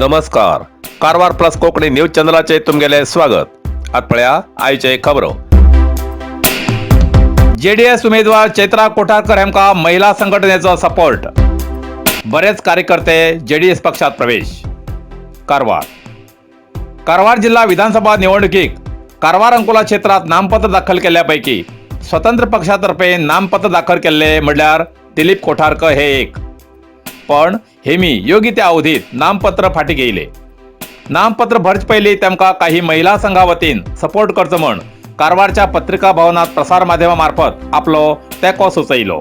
नमस्कार, Karwar plus Konkani news चॅनलाचे तुमगेले स्वागत. आत पळया आयचे खबरो. जेडीएस उमेदवार चैत्रा कोठारकर हेमका महिला संघटनेचो सपोर्ट. बरेच कार्यकर्ते जेडीएस पक्षात प्रवेश. कारवार. कारवार जिल्हा विधानसभा निवडणुकीक कारवार अंकोला क्षेत्रात नामपत्र दाखल केल्ल्यापैकी स्वतंत्र पक्षातर्फे नामपत्र दाखल केल्ले म्हणल्यार दिलीप कोठारकर हे एक. पण हेमी योग्य त्या अवधीत नामपत्र फाटी घेयले. नामपत्र भरचे पयलीं तेमकां काही महिला संघा वतीन सपोर्ट करचो म्हण कारवारच्या पत्रिका भवनात प्रसार माध्यमा मार्फत आपलो तेंको सुचयलो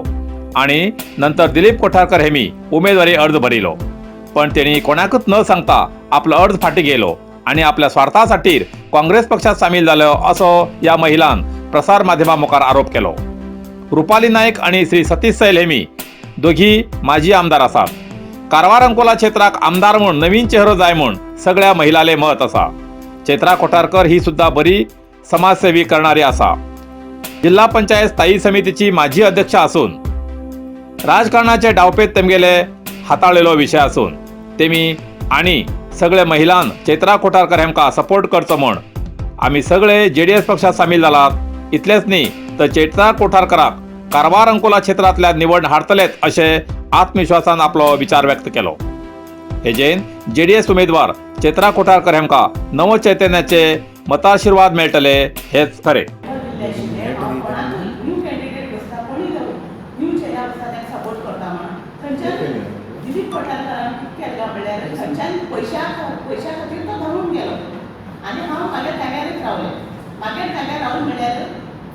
आणि नंतर दिलीप कोठारकर हेमी उमेदवारी अर्ज भरिलो. पण तेणी कोणाकच न सांगता आपलो अर्ज फाटी घेयलो आणि आपल्या स्वार्थासाठी काँग्रेस पक्षात सामील जालो, असो या महिलान प्रसार माध्यमा मुखार आरोप केलो. रुपाली नाईक आणि श्री सतीश सैल हेमी दोघी माजी आमदार आसात. कारवार अंकोला क्षेत्राक आमदार म्हूण नवीन चेहरो जाय म्हूण सगळ्या महिलाले मत आसा. चैत्रा कोठारकर ही सुद्धा बरी समाजसेवी करणारी आसा. जिल्हा पंचायत स्थायी समितीची माजी अध्यक्ष असून राजकारणाचे डावपेच तेमगेले हाताळलेलो विशय असून तेमी आणि सगळे महिलान चैत्रा कोठारकर हेमकां सपोर्ट करचो म्हूण आमी सगळे जेडीएस पक्षात सामील जालात. इतलेच न्ही, तर चैत्रा कोठारकराक कारवार अंकोला क्षेत्रांतल्या निवड हाडतलेच अशें आत्मविश्वासान आपलो विचार व्यक्त केलो. हेजेन जेडीएस उमेदवार चैत्रा कोठारकर हेमकां नव चैतन्याचे मताशिर्वाद मेळटले हेच खरे. न्यू कॅन्डिडेट बसता, कोणी न्यू चेहरा बसता, ताका सपोर्ट करता म्हणून थंयच्यान दिलीप कोठारकरान कितें केल्लो म्हणल्यार थंयच्यान पयशा खातीर तो धांवून गेलो आनी हांव म्हाज्या जाग्यारच रावलें. म्हाज्या जाग्यार रावन म्हणल्यार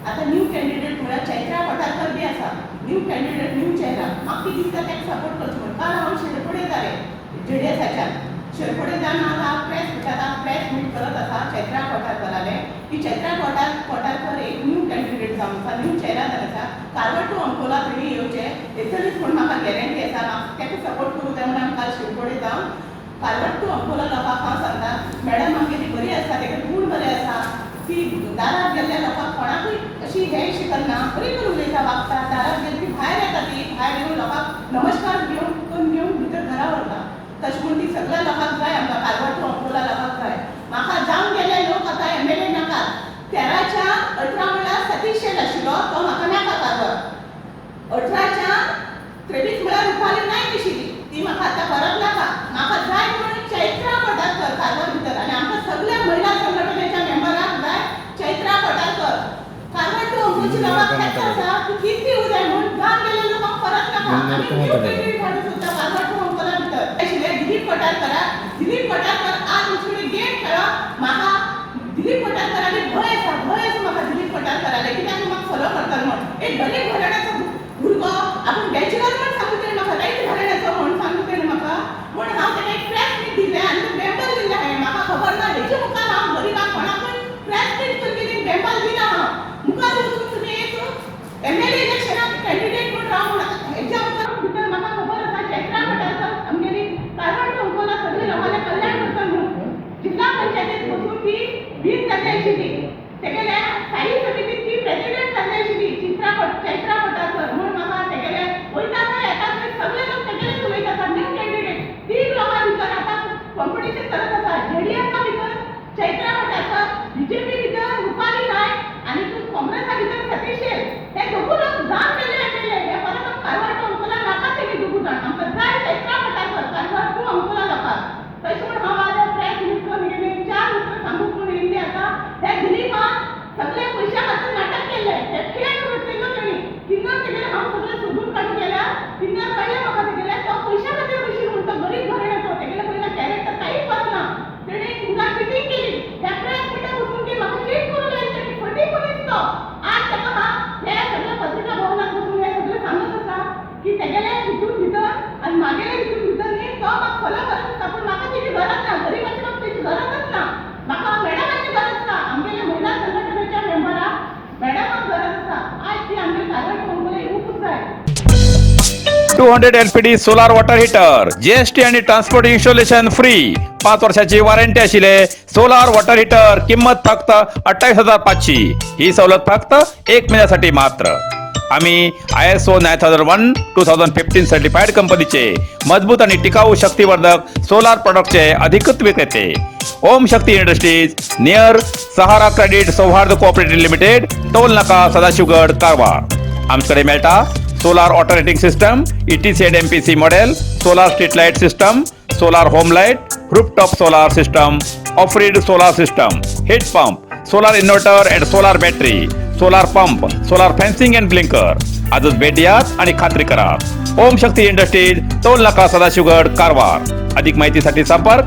आतां न्यू कॅन्डिडेट म्हळ्यार चैत्रा कोठारकर बी आसा. न्यू कॅन्डिडेट, न्यू चेहरा, म्हाका कितें दिसता, ताका सपोर्ट करचो म्हणून काल हांव शिरपुडे जालें. जेडीएसाच्यान शिरपुडे जावन हांव हांव प्रेस मिटात प्रेस मीट करत आसा चैत्रा कोठारकराले की चैत्रा कोठारकर एक न्यू कॅन्डिडेट जावन आसा, न्यू चेहरा जावन आसा. कारवार टू अंकोला तेणी येवचें, येतलीच म्हूण म्हाका गॅरंटी आसा. म्हाका ताका सपोर्ट करूं जाय म्हणून आमी काल शिरपोडे जावन कारवार टू अंकोला लोकांक हांव सांगता, मॅडम आमगेली बरी आसा, तेका गूण बरे आसा. ती दारात गेल्ल्या लोकांक कोणाकूय अशी हें शिकना, बरी करून उलयता, वागता. दारात गेली की भायर येता ती, भायर येवन लोकांक नमस्कार घेवन करून घेवन भितर घरा व्हरता. तशें म्हूण ती सगळ्या लोकांक जाय, आमकां कारवार टू अंकोला लोकांक जाय. म्हाका जावन गेले लोक आतां एमएलए नाकात. 13च्या 18 म्हणल्यार सतीश शेट आशिल्लो, तो म्हाका नाका कारवार. 18च्या 23 म्हळ्यार रुपाली नायक आशिल्ली, ती म्हाका आतां परत नाका. म्हाका जाय म्हणून चैत्रा कोठारकर कारवार भितर आनी आमकां सगळ्या महिला संघटनेच्या मेंबरांक जाय चैत्रा कोठारकर. कारवार टू अंकोलच्या लोकांक हेंच आसा की कितली जाय म्हणून जावन गेल्ले लोकांक परत नाका. आमी न्यू कॅन्डिडेट हाडूंक सोदता कारवार टू अंकोला भितर आशिल्ले दिलीप कोठारकराक. दिलीप कोठारकर आज आमचे कडेन गेम खेळप. म्हाका दिलीप कोठारकराले भंय आसा, भंय आसा म्हाका दिलीप कोठारकराले, कित्याक म्हाका फॉलो करतालो म्हण. एक गरीब घराण्याचो भुरगो, आपूण बॅचलर म्हण सांगू तेणें म्हाका, रयत घराण्याचो म्हण सांगू तेणें म्हाका, म्हण हांव तेका एक प्रेस मीट दिलें आनी तो बेंबल दिलें हांवें. म्हाका खबर ना, हेचे मुखार हांव गरिबाक कोणाकूय प्रेस मीट करून दिली, बेंबल दिना हांव. मुखार वचून तुमी एक एमएलए इलेक्शनाक कॅन्डिडेट म्हूण राव म्हण हेच्या मुखार भितर म्हाका खबर आसा, चैत्रा कोठारकर आमगेली कारवार टू अंकोला सगळे लोकांले कल्याण करता म्हणून. जिल्हा पंचायतीत बसून ती वीन जाल्ली आशिल्ली. तेगेल्या स्थायी समितीत ती प्रेसिडेंट जाल्ली आशिल्ली चैत्रा कोठारकर. म्हूण म्हाका तेगेले वयता थंय, येता थंय सगळे लोक तेगेलेच उलयत आसा. न्यू कॅन्डिडेट तीन लोकां भितर आतां कॉम्पिटिशन चलत आसा. जेडीएसा भितर चैत्रा कोठारकर, बीजेपी भितर रुपाली नायक आनी काँग्रेसा भितर सतीश शेट. हे दोगूय लोक जावन गेले एमएलए. हे परत आमकां कारवार टू अंकोला नाका तेणी दोगूय जाण. आमकां जाय चैत्रा कोठारकर कारवार टू अंकोला लोकांक. तशें म्हूण हांव आज प्रेस मीट करून गेले चार उतरां सांगूंक म्हूण येयल्लें आसा. हे दिलीपान सगळे पयशा खातीर नाटक केल्लें. हे खेळ रचयलो तेणी. किन्नर तेगेले हांव सगळें सोदून काडून गेल्या. किन्नर कळ्ळें म्हाका तेगेले. तो पयशा खातीर कशी म्हणटा, गरीब घराण्याचो, तेगेले पयलीं कॅरेक्टर कांयच बरो ना. तेणे मुखार चिटींग केली. ह्या प्रेस मिटाक वचून की म्हाका चीट करूंक लायली तेणी. फटी मनीस तो. आज ताका हांव हे सगळे पत्रिका भवनात बसून हे सगळें सांगत आसा की तेगेले हितून भितर आनी मागेले हितून भितर न्ही, तो म्हाका फॉलो करत आसा, पूण म्हाका तेजी गरज ना. गरिबाची म्हाका तेजी गरजच ना. म्हाका मॅडमाची गरज आसा. आमगेले महिला संघटनेच्या मेंबराक मॅडमाक गरज आसा. आज ती आमगे कारवार अंकोला येवकूच जाय. 200 LPD solar water heater, GST आणि ट्रान्सपोर्ट इन्स्टॉलेशन फ्री, 5 वर्षाची वॉरंटी आशिल्ले सोलार वॉटर हिटर किंमत फक्त 28,500. ही सवलत फक्त एक महिन्यासाठी मात्र. आम्ही ISO 9001:2015 certified कंपनीचे मजबूत आणि टिकाऊ शक्तिवर्धक सोलार प्रॉडक्टचे अधिकृत विक्रेते. Om Shakti industries, near Sahara credit Sauhard cooperative limited, toll नाका, सदाशिवगड, कारवार. आमच्याकडे मेळटा solar alternating system, ETC and MPC model, solar street light system, solar home light, rooftop solar system, off grid solar system, heat pump, solar inverter and solar battery, solar pump, solar fencing and blinker. आजच भेट द्यात आणि खात्री करा. ओम शक्ती industries, toll नाका, सदाशिवगड, कारवार. अधिक माहितीसाठी संपर्क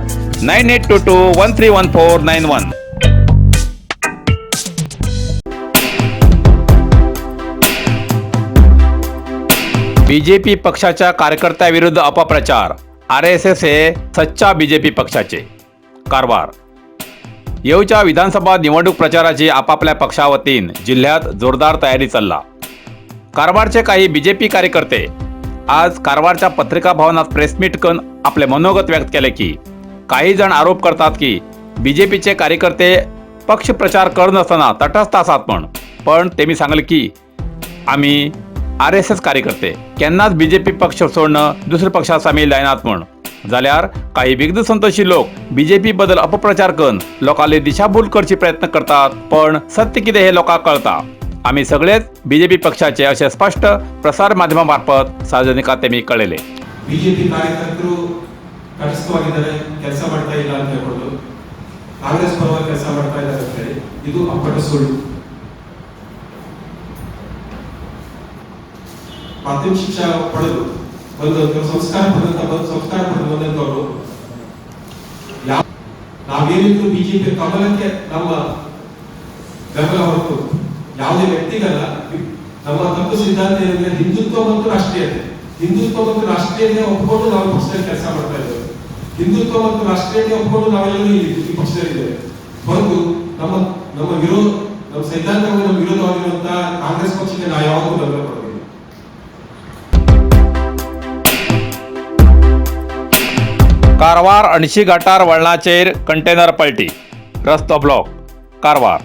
9822131491. बीजेपी पक्षाच्या कार्यकर्त्याविरुद्ध अपप्रचार, आरएसएस हे सच्चा बीजेपी पक्षाचे. कारवार. येवच्या विधानसभा निवडणूक प्रचाराची आपापल्या पक्षावतीन जिल्ह्यात जोरदार तयारी चालला. कारवारचे काही बीजेपी कार्यकर्ते आज कारवारच्या पत्रिका भवनात प्रेसमीट करून आपले मनोगत व्यक्त केले की काही जण आरोप करतात की बीजेपीचे कार्यकर्ते पक्ष प्रचार करत नसताना तटस्थ आसात म्हण, पण ते मी सांगले की आम्ही आरएसएस कार्यकर्ते केन्नाच बीजेपी पक्ष सोडणं दुसऱ्या पक्षात सामील जायनात म्हण. जाल्यार काही विघ्न संतोषी लोक बीजेपी बद्दल अपप्रचार करून लोकांली दिशाभूल करची प्रयत्न करतात, पण सत्य कितें हे लोकांक कळता. आम्ही सगळेच बीजेपी पक्षाचे असे स्पष्ट प्रसार माध्यमामार्फत सार्वजनिकात तेमी कळयले. ಬಿಜೆಪಿ ಕಾರ್ಯಕರ್ತರು ತಟಸ್ಥವಾಗಿದ್ದಾರೆ, ಕೆಲಸ ಮಾಡ್ತಾ ಇಲ್ಲ ಅಂತ ಹೇಳ್ಕೊಂಡು ಕಾಂಗ್ರೆಸ್ ಪರವಾಗಿ ಕೆಲಸ ಮಾಡ್ತಾ ಇದ್ದಾರೆ ಅಂತ ಹೇಳಿ, ಇದು ಅಪ್ಪಟ ಸುಳ್ಳು. ಪ್ರಾಥಮಿಕ ಶಿಕ್ಷಣ ಪಡೆದು ಬಂದಂಥವ್ರು, ಸಂಸ್ಕಾರ ಪಡೆದಂತ ಬಂದು ಸಂಸ್ಕಾರ ಪಡೆದು ಬಂದಂಥವ್ರು. ಯಾವ ನಾವೇನಿದ್ರು ಬಿಜೆಪಿ ಕಮಲಕ್ಕೆ ನಮ್ಮ ಬೆಂಬಲ ಹೊರತು ಯಾವುದೇ ವ್ಯಕ್ತಿಗಲ್ಲ. ನಮ್ಮ ತತ್ವ ಸಿದ್ಧಾಂತ ಏನಂದ್ರೆ ಹಿಂದುತ್ವ ಮತ್ತು ರಾಷ್ಟ್ರೀಯತೆ. ಹಿಂದುತ್ವ ಮತ್ತು ರಾಷ್ಟ್ರೀಯತೆ ಒಪ್ಪಿಕೊಂಡು ನಾವು ಪಕ್ಷದಲ್ಲಿ ಕೆಲಸ ಮಾಡ್ತಾ ಇದ್ದೇವೆ. ಹಿಂದುತ್ವ ಮತ್ತು ರಾಷ್ಟ್ರೀಯತೆ ಒಪ್ಪಿಕೊಂಡು ನಾವೆಲ್ಲರೂ ಇಲ್ಲಿ ಈ ಪಕ್ಷದಲ್ಲಿದ್ದೇವೆ ಹೊರತು ನಮ್ಮ ನಮ್ಮ ವಿರೋಧ ನಮ್ಮ ಸೈದ್ಧಾಂತವಾಗಿ ನಮ್ಮ ವಿರೋಧವಾಗಿರುವಂತಹ ಕಾಂಗ್ರೆಸ್ ಪಕ್ಷಕ್ಕೆ ನಾವು ಯಾವಾಗಲೂ ಬೆಂಬಲ ಕೊಡೋದಿಲ್ಲ. कारवार अणशी घाटार वळणाचेर कंटेनर पलटी, रस्तो ब्लॉक. कारवार.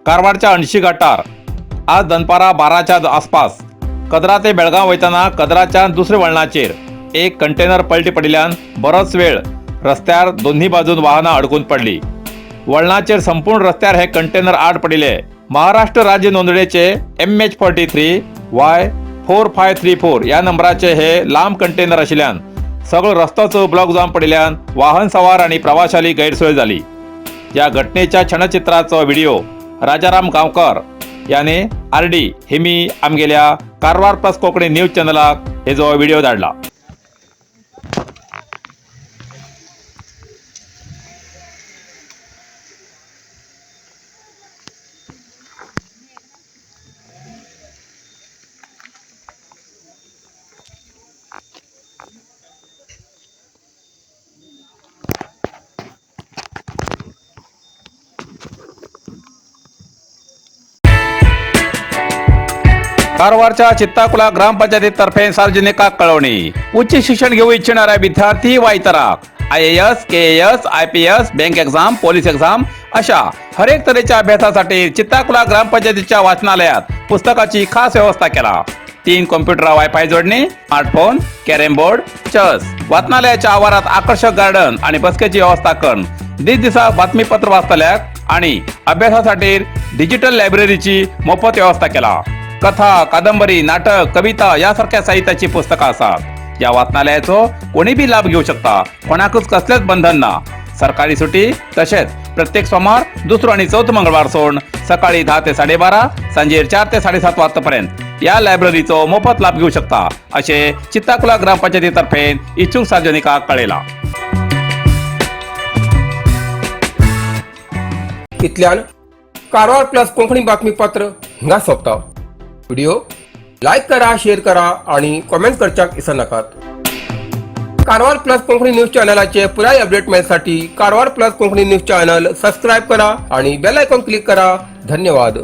कारवारच्या अणशी घाटार आज दनपारा 12च्या आसपास कदरा ते बेळगांव वयतना कदराच्या दुसऱ्या वळणाचेर एक कंटेनर पलटी पडिल्ल्यान बरोच वेळ रस्त्यार दोन्ही बाजून वाहनां अडकून पडली. वळणाचेर संपूर्ण रस्त्यार हे कंटेनर आड पडिल्ले. महाराष्ट्र राज्य नोंदणीचे MH 43 Y 4534 ह्या नंबराचे हे लांब कंटेनर आशिल्ल्यान सगळो रस्तोच ब्लॉक जावन पडिल्ल्यान वाहन सवार आणि प्रवाशाली गैरसोय जाली. या घटनेच्या क्षणचित्राचो व्हिडिओ राजाराम गांवकर याने आर डी हेमी आमगेल्या कारवार प्लस कोंकणी न्यूज चॅनलाक हेजो व्हिडिओ धाडला. कारवारच्या चित्ताकुला ग्रामपंचायतीतर्फे सार्वजनिकाक कळवणी. उच्च शिक्षण घेऊ इच्छिणाऱ्या विद्यार्थी वा इतराक IAS, KAS, IPS, bank exam, police exam अशा हरेक तऱ्हेच्या अभ्यासासाठी चित्ताकुला ग्रामपंचायतीच्या वाचनालयात पुस्तकाची खास व्यवस्था केला. 3 कॉम्प्युटर, वायफाय जोडणी, स्मार्टफोन, कॅरम बोर्ड, चेस, वाचनालयाच्या आवारात आकर्षक गार्डन आणि बसकेची व्यवस्था करून दिसदिसा बातमीपत्र वाचतल्याक आणि अभ्यासासाठी डिजिटल लायब्ररीची मोफत व्यवस्था केला. कथा, कादंबरी, नाटक, कविता यासारख्या साहित्याची पुस्तकं आसात. या वाचनालयाचो कोणी बी लाभ घेऊ शकता. कोणाकूच कसलेच बंधन ना. सरकारी सुटी तसेच प्रत्येक सोमवार, दुसरो आणि चौथो मंगळवार सोडून सकाळी 10 ते 12:30, सांजेर 4 ते 7:30 वाजतापर्यंत या लायब्ररीचो मोफत लाभ घेऊ शकता असे चित्ताकुला ग्रामपंचायतीतर्फे इच्छुक सार्वजनिकाक कळयला. इतल्यान कारवार प्लस कोंकणी बातमीपत्र हांगा सोंपता. व्हिडिओ लायक करा, शेअर करा आणि कॉमेंट करच्याक विसरनाकात. कारवार प्लस कोंकणी न्यूज चॅनलाचे पुराय update मेळसाठी Karwar plus Konkani news channel subscribe करा आणि बेल आयकॉन क्लिक करा. धन्यवाद.